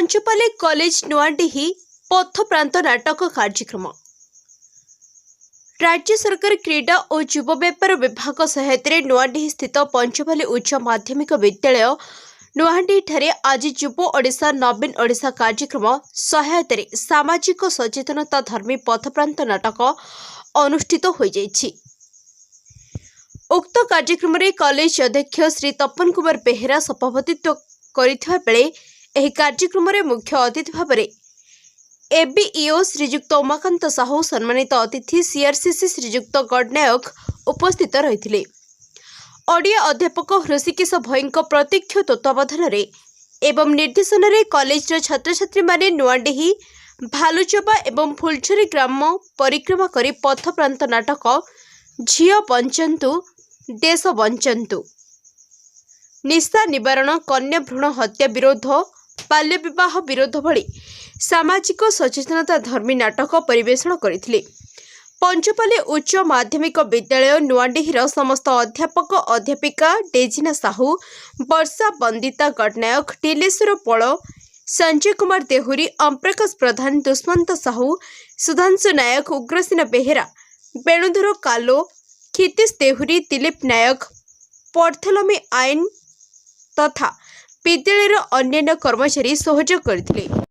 ପଞ୍ଚପାଲି college Nuadihi ପଥପ୍ରାନ୍ତ ନାଟକ କାର୍ଯ୍ୟକ୍ରମ। ରାଜ୍ୟ ସରକାର କ୍ରୀଡ଼ା ଓ ଯୁବ ବ୍ୟାପାର ବିଭାଗ ସହାୟତାରେ ନୂଆଡିହି ସ୍ଥିତ ପଞ୍ଚପାଲି ଉଚ୍ଚ ମାଧ୍ୟମିକ ବିଦ୍ୟାଳୟ ନୂଆଡିହିଠାରେ ଆଜି ଯୁବ ଓଡ଼ିଶା ନବୀନ ଓଡ଼ିଶା କାର୍ଯ୍ୟକ୍ରମ ସହାୟତାରେ ସାମାଜିକ ସଚେତନତା ଧର୍ମୀ ପଥପ୍ରାନ୍ତ ନାଟକ ଅନୁଷ୍ଠିତ ହୋଇଯାଇଛି। ଉକ୍ତ କାର୍ଯ୍ୟକ୍ରମରେ କଲେଜ ଅଧ୍ୟକ୍ଷ ଶ୍ରୀ ତପନ କୁମାର ବେହେରା ସଭାପତିତ୍ୱ କରିଥିବା ବେଳେ ଏହି କାର୍ଯ୍ୟକ୍ରମରେ ମୁଖ୍ୟ ଅତିଥି ଭାବରେ ଏବିଇଓ ଶ୍ରୀଯୁକ୍ତ ଉମାକାନ୍ତ ସାହୁ, ସମ୍ମାନିତ ଅତିଥି ସିଆର୍ସିସି ଶ୍ରୀଯୁକ୍ତ ଗଡ଼ନାୟକ ଉପସ୍ଥିତ ରହିଥିଲେ। ଓଡ଼ିଆ ଅଧ୍ୟାପକ ହୃଷିକେଶ ଭୋଇଙ୍କ ପ୍ରତ୍ୟକ୍ଷ ତତ୍ତ୍ୱାବଧାନରେ ଏବଂ ନିର୍ଦ୍ଦେଶନାରେ କଲେଜର ଛାତ୍ରଛାତ୍ରୀମାନେ ନୂଆଡିହି, ଭାଲୁଚବା ଏବଂ ଫୁଲଝରି ଗ୍ରାମ ପରିକ୍ରମା କରି ପଥପ୍ରାନ୍ତ ନାଟକ ଝିଅ ବଞ୍ଚନ୍ତୁ ଦେଶ ବଞ୍ଚନ୍ତୁ, ନିଶା ନିବାରଣ, କନ୍ୟା ଭ୍ରୂଣ ହତ୍ୟା ବିରୋଧ, ବାଲ୍ୟବିବାହ ବିରୋଧ ଭଳି ସାମାଜିକ ସଚେତନତା ଧର୍ମୀ ନାଟକ ପରିବେଷଣ କରିଥିଲେ। ପଞ୍ଚପାଲି ଉଚ୍ଚ ମାଧ୍ୟମିକ ବିଦ୍ୟାଳୟ ନୂଆଡିହିର ସମସ୍ତ ଅଧ୍ୟାପକ ଅଧ୍ୟାପିକା ଡେଜିନା ସାହୁ, ବର୍ଷା ବନ୍ଦିତା ଗଡ଼ନାୟକ, ଡିଲେଶ୍ୱର ପୋଳ, ସଞ୍ଜୟ କୁମାର ଦେହୁରୀ, ଓମ୍ପ୍ରକାଶ ପ୍ରଧାନ, ଦୁଷ୍ମନ୍ତ ସାହୁ, ସୁଧାଂଶୁ ନାୟକ, ଉଗ୍ରସେନ ବେହେରା, ବେଣୁଧର କାଲୋ, କ୍ଷିତୀଶ ଦେହୁରୀ, ଦିଲୀପ ନାୟକ, ପର୍ଥଲମି ଆଇନ ତଥା ବିଦ୍ୟାଳୟର ଅନ୍ୟାନ୍ୟ କର୍ମଚାରୀ ସହଯୋଗ କରିଥିଲେ।